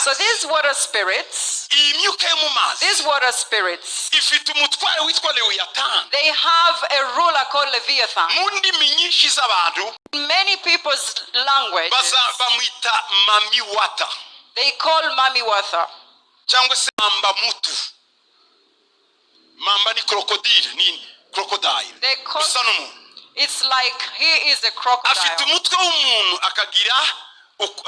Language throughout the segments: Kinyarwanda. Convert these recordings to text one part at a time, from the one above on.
So these water spirits, Iyi myuka yo mu mazi these water spirits, ifite umutware witwa Lewiyatani. They have a ruler called Leviathan. Mu ndimi nyinshi z'abantu In many people's languages, baza bamwita Mami Wata they call Mami Wata. Cyangwa se Mamba Mutu. Mamba ni crocodile, ni crocodile They call usa n'umuntu. It's like he is a Afite crocodile. umutwe w'umuntu,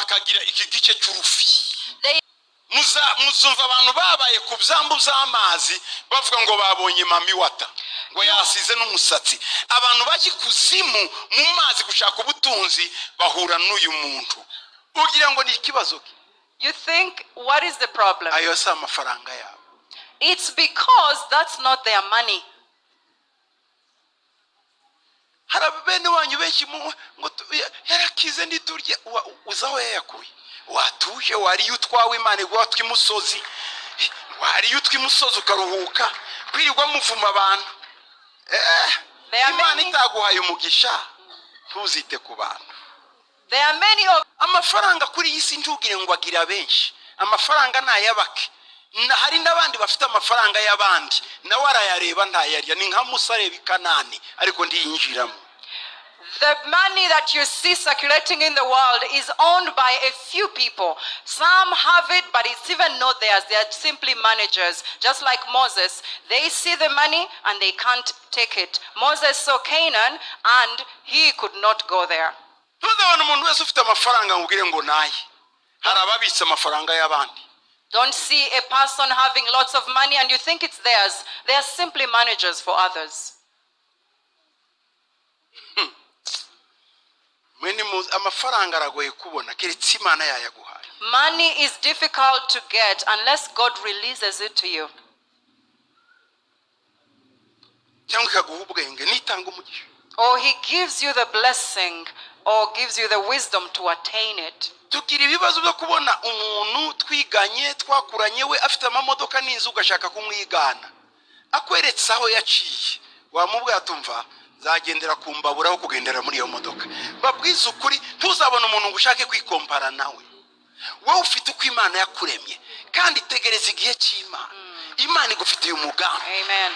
akagira iki gice cy'urufi. They Muzumva abantu babaye ku byambu by'amazi bavuga ngo babonye Mami Wata, ngo yasize n'umusatsi. Abantu bajya ikuzimu mu mazi gushaka ubutunzi bahura n'uyu muntu, ugira ngo ni ikibazo ke. You think, what is the problem? Ayo si amafaranga yabo. It's because that's not their money. Hari bene wanyu benshi ngo yarakize ntiturye. Uzi aho yayakuye? Watuje, wariye utwawe, Imana iguha tw'imusozi, wariye utw'imusozi ukaruhuka kwirirwa muvuma abantu. There are Imana many, itaguhaye umugisha, ntuzite ku bantu. There are many of Amafaranga kuri iyi si, ntugire ngo agira benshi. Amafaranga ni ay'abake. Hari n'abandi bafite amafaranga y'abandi, nawe arayareba ntayarya. Ni nka Musa areba i Kanani ariko ntiyinjiramo. The money that you see circulating in the world is owned by a few people. Some have it, but it's even not theirs. They are simply managers. Just like Moses, they see the money and they can't take it. Moses saw Canaan and he could not go there. Ntuzabone umuntu wese ufite amafaranga ngo ubwire ngo naye. Hari ababitse amafaranga y'abandi. Don't see a person having lots of money and you think it's theirs. They are simply managers for others. Mwe nimuzi amafaranga aragoye kubona keretse Imana yayaguhaye. Money is difficult to get unless God releases it to you. Cyangwa ikaguha ubwenge nitanga umugisha. Or He gives you the blessing or gives you the wisdom to attain it. Tugira ibibazo byo kubona umuntu twiganye, twakuranye, we afite amamodoka n'inzu, ugashaka kumwigana. Akweretse aho yaciye, wamubwira tumva nzagendera ku mbabura aho kugendera muri iyo modoka. Babwize ukuri, ntuzabone umuntu ngo ushake kwikompara nawe. Wowe ufite uko Imana yakuremye, kandi tegereza igihe cy'Imana. Imana igufitiye umugambi. Amen.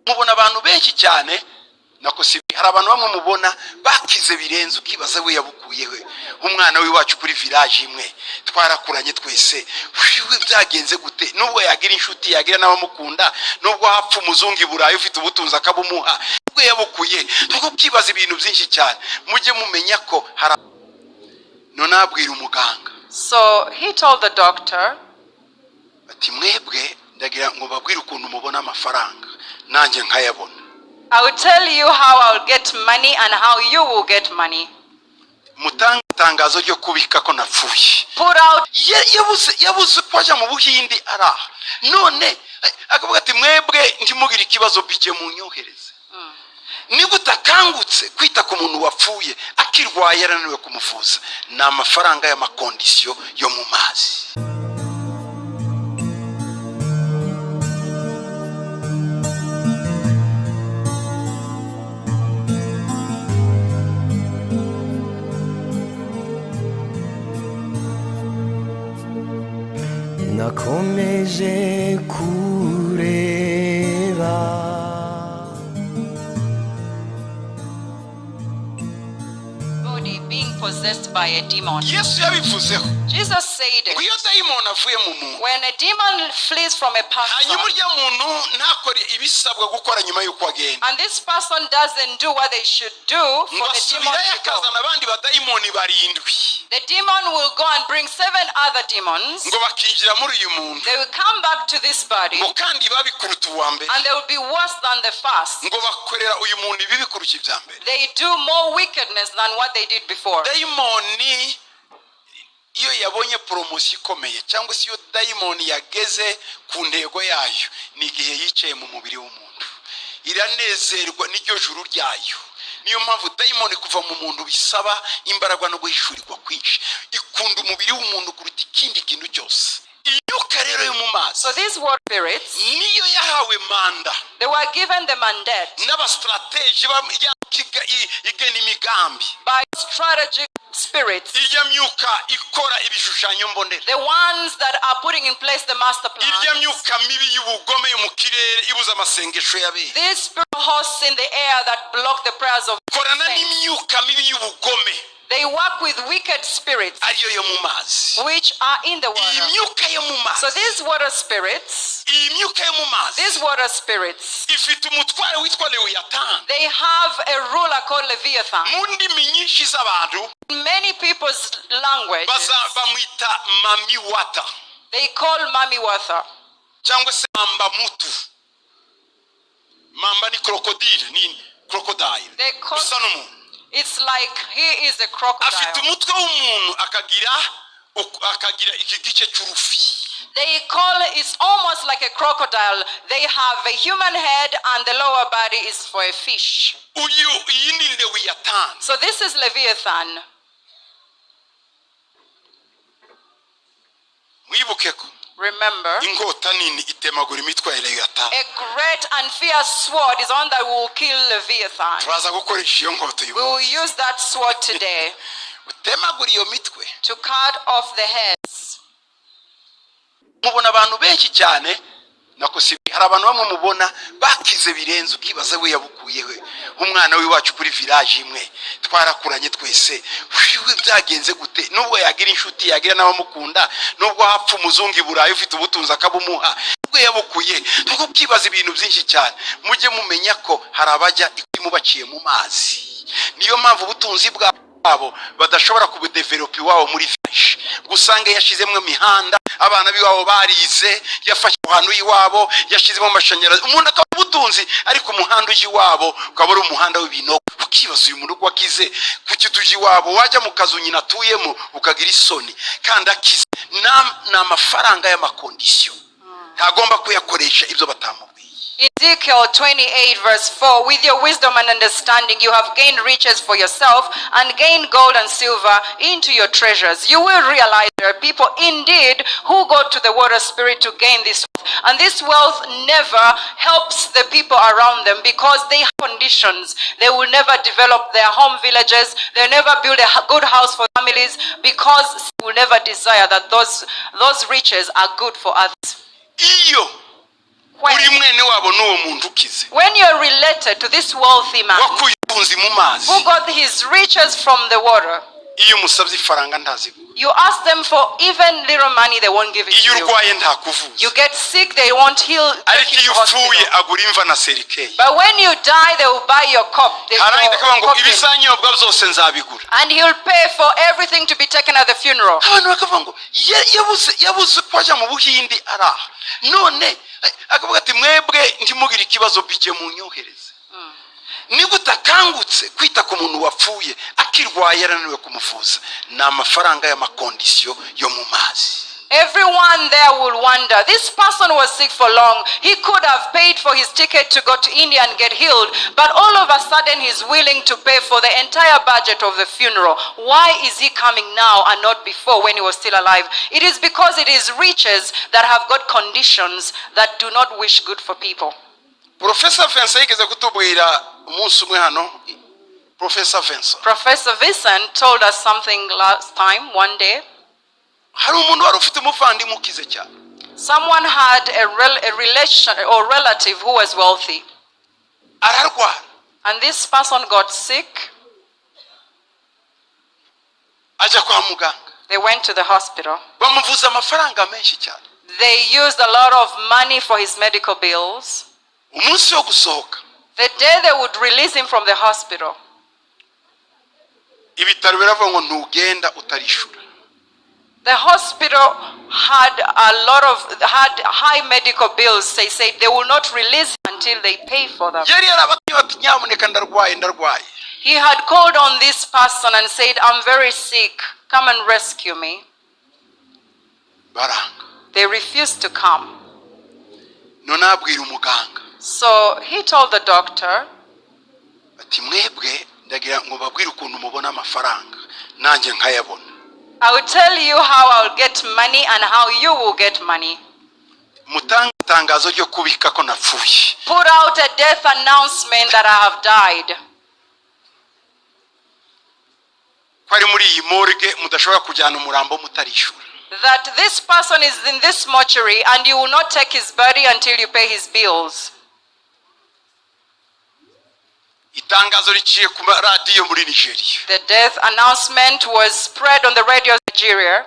Mubona abantu benshi cyane, nako si, hari abantu bamwe mubona bakize birenze, ukibaza we yabukuye he? Umwana w'iwacu kuri village imwe twarakuranye twese, we byagenze gute? Nubwo yagira inshuti, yagira n'abamukunda, nubwo hapfa umuzungu i Burayi ufite ubutunzi akabumuha, nubwo yabukuye, tukibaza ibintu byinshi cyane. Mujye mumenya ko hari none abwira umuganga. So he told the doctor, Ati mwebwe ndagira ngo babwire ukuntu mubona amafaranga nanjye nkayabona. "I will tell you how I'll get money and how you will get money." Mutange itangazo ryo kubika ko napfuye. Put out Yabuze uko ajya mu Buhindi araha none akavuga ati mwebwe ntimugire ikibazo, bijye munyohereze. Ni gute akangutse kwita ku muntu wapfuye akirwaye, yarananiwe kumuvuza? Ni amafaranga y'ama conditions yo mu mazi. Nakomeje kureba. Body being possessed by a demon. Yesu yabivuzeho Jesus said ngo it. Iyo dayimoni avuye mu muntu, When a demon flees from a person hanyuma urya muntu ntakore ibisabwa gukora nyuma y'uko agenda, and this person doesn't do what they should do ngo for the demon asubirayo to go, akazana abandi badayimoni barindwi, the demon will go and bring seven other demons. Ngo bakinjira muri uyu muntu, They will come back to this body ngo kandi babi kuruta uwa mbere, and they will be worse than the first. Ngo bakorera uyu muntu ibibi kurusha ibya mbere. They do more wickedness than what they did before. Dayimoni iyo yabonye promotion ikomeye, cyangwa se iyo dayimoni yageze ku ntego yayo, ni igihe yicaye mu mubiri w'umuntu, iranezerwa n'iryo juru ryayo. Niyo mpamvu dayimoni kuva mu muntu bisaba imbaraga no guhishurirwa kwinshi. Ikunda umubiri w'umuntu kuruta ikindi kintu cyose. Imyuka rero yo mu mu mazi So these water spirits, niyo yahawe manda they were given the mandate n'aba stratège igena imigambi by strategic spirits, irya myuka ikora ibishushanyo mbonera the ones that are putting in place the master irya plan. myuka mibi y'ubugome yo mu kirere ibuza amasengesho y'abera These spirit hosts in the air that block the prayers of korana saints. N'imyuka mibi y'ubugome They work with wicked spirits ariyo yo mu mazi which are in the iyi water. Myuka yo mu So mazi these water spirits, iyi myuka yo mu mazi these water spirits, ifite umutware witwa Lewiyatani they have a ruler called Leviathan. Mu ndimi nyinshi z'abantu In many people's languages, baza bamwita Mami Wata they call Mami Wata. Cyangwa se Mamba Mutu. Mamba ni crocodile ni crocodile They call usa n'umuntu it's like he is a afite crocodile. Umutwe w'umuntu akagira akagira iki gice cy'urufi. They call it's almost like a crocodile. They have a human head and the lower body is for a fish. Uyu iyi ni Lewiyatani. So this is Leviathan. Mwibuke ko Remember, inkota nini itemagura imitwe ya Lewiyatani. A great and fierce sword is one that will kill Leviathan. Turaza gukoresha iyo nkota uyu We will use that sword today utemagura iyo mitwe. To cut off the heads. Mubona abantu benshi cyane nako si hari abantu bamwe mubona bakize birenze ukibaza we yabukuye he umwana w'iwacu kuri village imwe twarakuranye twese wiwe byagenze gute nubwo yagira inshuti yagira n'abamukunda nubwo hapfa umuzungu i Burayi ufite ubutunzi akabumuha nubwo yabukuye nubwo ukibaza ibintu byinshi cyane mujye mumenya ko hari abajya ikuzimu baciye mu mazi niyo mpamvu ubutunzi bwabo badashobora kubudevelopa iwabo muri village gusanga yashyizemo imihanda abana b'iwabo barize yafashe ahantu iwabo yashyizemo amashanyarazi umuntu akaba ubutunzi ariko umuhanda ujya iwabo ukaba ari umuhanda w'ibinogo ukibaza uyu muntu uko akize kuki tujya iwabo wajya mu kazu nyina atuyemo ukagira isoni kandi akize ni amafaranga y'ama conditions ntagomba kuyakoresha ibyo batamubwiye. Ezekiel 28, verse 4: "With your wisdom and understanding, you have gained riches for yourself and gained gold and silver into your treasures." You will realize there are people indeed who go to the water spirit to gain this wealth. And this wealth never helps the people around them because they have conditions. They will never develop their home villages, they never build a good house for families because they will never desire that those riches are good for others. Iyo uri mwene wabo n'uwo muntu ukize When you're related to this wealthy man wakuye ubutunzi mu mazi who got his riches from the water, iyo umusabye ifaranga ntaziguha. You ask them for even little money, they won't give it iyo to you. Urwaye ntakuvuza. You get sick, they won't heal. Take Ariko you iyo to upfuye hospital. Agura imva na cercueil. But when you die, they will buy your cup, arangiza akavuga your ngo coffin. Ibizanyobwa byose nzabigura. And he'll pay for everything to be taken at the funeral. Abantu bakavuga ngo yabuze yabuze ko ajya mu Buhindi araha none akavuga ati mwebwe ntimugire ikibazo bijye munyohereze ni gute akangutse kwita ku muntu wapfuye akirwaye yarananiwe kumuvuza ni amafaranga y'ama conditions yo mu mazi. Everyone there will wonder, this person was sick for long. He could have paid for his ticket to go to India and get healed, but all of a sudden he's willing to pay for the entire budget of the funeral. Why is he coming now and not before when he was still alive? It is because it is riches that have got conditions that do not wish good for people. Profesa Vincent yigeze kutubwira umunsi umwe hano Profesa Vincent Professor Vincent told us something last time, one day. Hari umuntu wari ufite umuvandimwe ukize cyane. Someone had a relation or relative who was wealthy. Ararwara. And this person got sick. Ajya kwa muganga. They went to the hospital. Bamuvuza amafaranga menshi cyane. They used a lot of money for his medical bills. Umunsi wo gusohoka The day they would release him from the hospital, ibitaro biravuga ngo ntugenda utarishura. The hospital had a lot of had high medical bills. They said they will not release him until they pay for them. Yari yarababwiye bati nyamuneka ndarwaye ndarwaye. He had called on this person and said, "I'm very sick. Come and rescue me." Baranga. They refused to come. None abwira umuganga So he told the doctor, ati mwebwe ndagira ngo babwire ukuntu mubona amafaranga nanjye nkayabona. "I will tell you how I'll get money and how you will get money." Mutange itangazo ryo kubika ko napfuye. Put out a death announcement that I have died. Ko ari muri iyi morgue mudashobora kujyana umurambo mutarishyura. That this person is in this mortuary and you will not take his body until you pay his bills. Itangazo riciye ku maradiyo muri Nigeria. The death announcement was spread on the radio of Nigeria.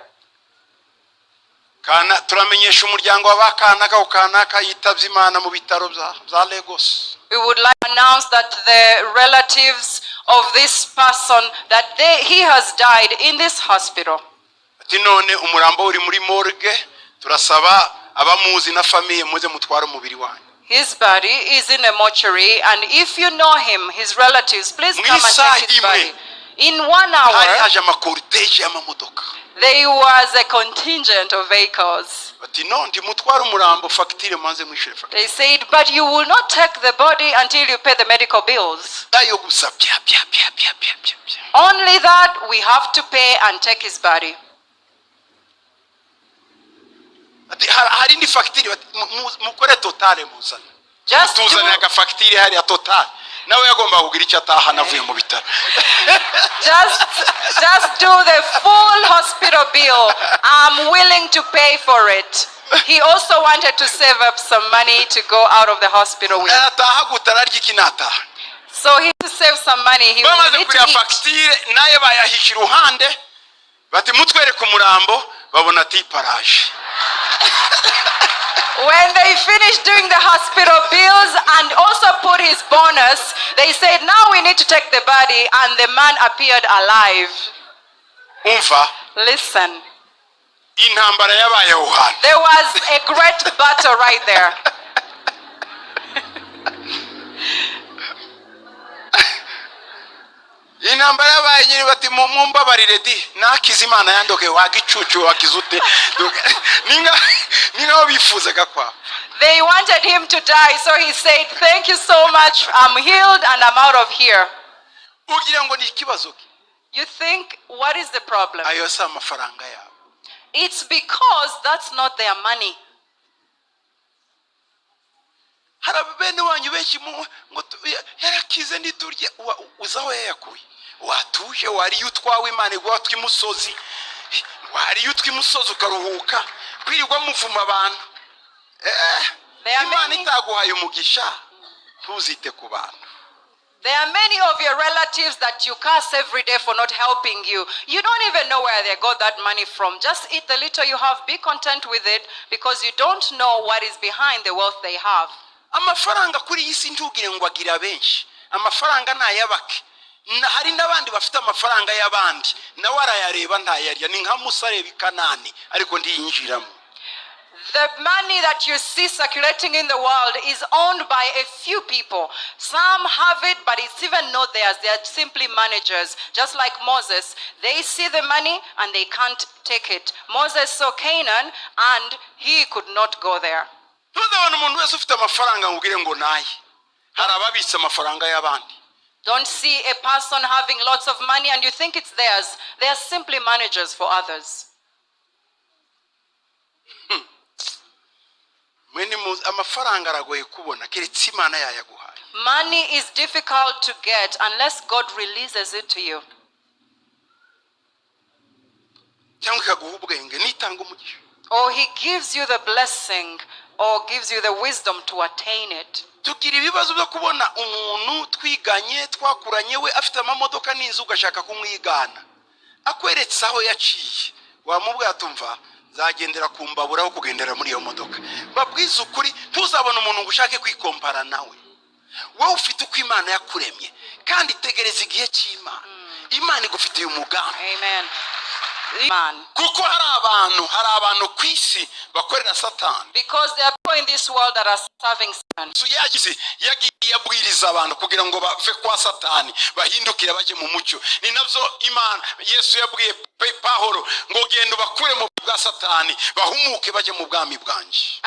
Kana turamenyesha umuryango wa ba kanaka ko kanaka yitabye Imana mu bitaro bya Lagos. We would like to announce that the relatives of this person that he has died in this hospital. Ati none umurambo uri muri morgue, turasaba abamuzi na famille muze mutware umubiri wanyu. His body is in a mortuary, and if you know him, his relatives, please come and take his Mu isaha body. imwe, In one hari hour, haje ama cortège y'amamodoka. There was a contingent of vehicles. Bati no ndimutware umurambo, fagitire mubanze mwishyure fagitire. They said, "But you will not take the body until you pay the medical bills." Ayo gusa bya bya bya bya bya bya bya. Only that we have to pay and take his body. Ati hari indi fagitire, bati mukore totale muzane. Just do, Tuzanira agafagitire hariya totale, nawe yagombaga kugira icyo atahana avuye mu bitaro. just do the full hospital bill. I'm willing to pay for it. He also wanted to save up some money to go out of the hospital with. Arataha gute? Ararya iki nataha? So he to save some money, he will Bamaze need to kureba eat. Fagitire nayo bayahisha iruhande, bati mutwereke umurambo, babona ati paraje. When they finished doing the hospital bills and also put his bonus, they said, "Now we need to take the body," and the man appeared alive. Umva. Listen, Intambara yabaye aho hantu. There was a great battle right there. Intambara yabaye nyine, bati mumbabarire di nakize, Imana yandoke wagicucu wakize ute? Ni nkaho bifuzaga kwa They wanted him to die, so he said, "Thank you so much. I'm healed and I'm out of here." Ugira ngo ni ikibazo ki? You think, what is the problem? Ayo si amafaranga yabo. It's because that's not their money. Hari bene wanyu benshi ngo yarakize ntiturye. Uzi aho yayakuye? Watuje wariye utwawe, Imana iguha tw'imusozi, wariye utw'imusozi ukaruhuka kwirirwa muvuma abantu. There are Imana itaguhaye umugisha ntuzite ku bantu. There are many of your relatives that you curse every day for not helping you. You don't even know where they got that money from. Just eat the little you have, be content with it, because you don't know what is behind the wealth they have. Amafaranga kuri iyi si ntugire ngo agira benshi, amafaranga ni ay'abake. Hari n'abandi bafite amafaranga y'abandi, nawe arayareba ntayarya. Ni nka Musa areba i Kanani ariko ntiyinjiramo. The money that you see circulating in the world is owned by a few people. Some have it, but it's even not theirs. They are simply managers. Just like Moses, they see the money and they can't take it. Moses saw Canaan and he could not go there. Ntuzabone umuntu wese ufite amafaranga ngo ubwire ngo naye. Hari ababitse amafaranga y'abandi. Don't see a person having lots of money and you think it's theirs. They are simply managers for others. Mwe nimuzi amafaranga aragoye kubona keretse Imana yayaguhaye. Money is difficult to get unless God releases it to you. Cyangwa ikaguha ubwenge nitanga umugisha. Or He gives you the blessing or gives you the wisdom to attain it. Tugira ibibazo byo kubona umuntu twiganye twakuranye we afite amamodoka n'inzu ugashaka kumwigana, akweretse aho yaciye wamubwira tumva nzagendera ku mbabura aho kugendera muri iyo modoka. Babwize ukuri, ntuzabone umuntu ngo ushake kwikompara nawe. Wowe ufite uko Imana yakuremye kandi tegereza igihe cy'Imana. Imana igufitiye umugambi. Amen. Man. Kuko hari abantu ku isi bakorera Satani. Because there are people in this world that are serving Satan. Yesu yagize yagiye abwiriza abantu kugira ngo bave kwa Satani bahindukire bajye mu mucyo. Ni nabyo Imana Yesu yabwiye Pahoro ngo genda ubakure mu bwa Satani bahumuke bajye mu bwami bwanjye.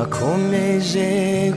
Nakomeje.